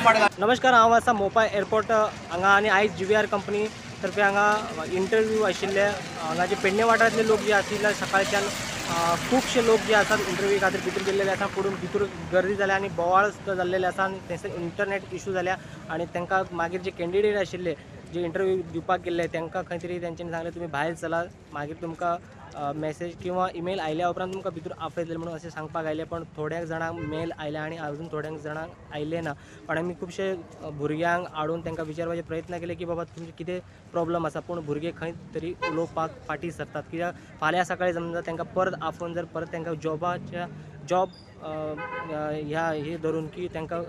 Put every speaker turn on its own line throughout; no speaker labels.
नमस्कार, हांव आसा मोपा एअरपोर्ट हांगा आनी आयज GVR company तर्फे हांगा इंटरव्यू आशिल्ले. हांगा जे पेडणे वाठारांतले लोक जे आशिल्ले सकाळच्यान खुबशे लोक जे आसात इंटरव्यू खातीर भितर गेल्लेले आसा. पूण भितर गर्दी जाल्या आनी बोवाळ जाल्लेले आसा आनी थंयसर इंटरनेट इशू जाल्या आनी तांकां मागीर जे कॅन्डिडेट आशिल्ले जे इंटरव्यू दिवपाक गेल्ले तांकां खंय तरी तेंच्यांनी सांगलें तुमी भायर चला, मागीर तुमकां मॅसेज किंवा ईमेल आयल्या उपरांत तुमकां भितर आपयतले म्हणून अशें सांगपाक आयलें. पण थोड्या जाणांक मेल आयल्या आनी अजून थोड्यांक जाणांक आयले ना. पण आमी खुबशे भुरग्यांक हाडून तांकां विचारपाचे प्रयत्न केले की बाबा तुमचे कितें प्रॉब्लम आसा, पूण भुरगे खंय तरी उलोवपाक फाटीं सरतात. कित्याक फाल्यां सकाळीं समजा तांकां परत आफोवन जर परत तांकां जॉब ह्या हे धरून की तांकां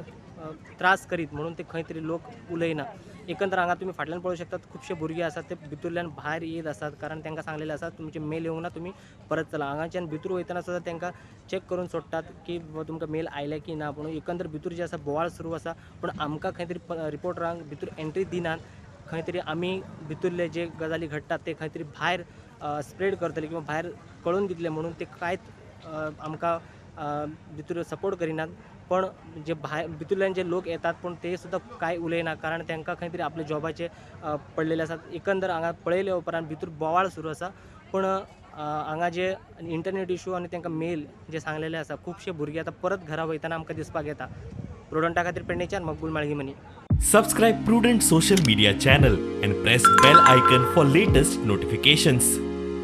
त्रास करीत म्हणून ते खंय तरी लोक उलयना. एकंदर हांगा तुमी फाटल्यान पळोवंक शकतात खुबशे भुरगे आसात ते भितरल्यान भायर येत आसात, कारण तांकां सांगलेलें आसा तुमचें मेल येवंक ना, तुमी परत चला. हांगाच्यान भितर वयतना सुद्दां तांकां चॅक करून सोडटात की तुमकां मेल आयल्या की ना. पूण एकंदर भितर जे आसा बोवाळ सुरू आसा, पूण आमकां खंय तरी रिपोर्टरांक भितर एंट्री दिनात. खंय तरी आमी भितरले जे गजाली घडटात ते खंय तरी भायर स्प्रेड करतले किंवा भायर कळून दितले म्हणून ते कांयच आमकां भितर सपोर्ट करिनात. पण जे भायर भितरल्यान जे लोक येतात पूण ते सुद्दां कांय उलयना, कारण तांकां खंय तरी आपल्या जॉबाचे पडलेले आसात. एकंदर हांगा पळयले उपरांत भितर बोवाळ सुरू आसा, पूण हांगा जे इंटरनेट इशू आनी तांकां मेल जे सांगलेले आसा खुबशे भुरगे आतां परत घरा वयतना आमकां दिसपाक येता. प्रुडंटा खातीर पेडणेच्यान Maqbool Malgimani.
Subscribe Prudent social media channel and press bell icon for latest notifications.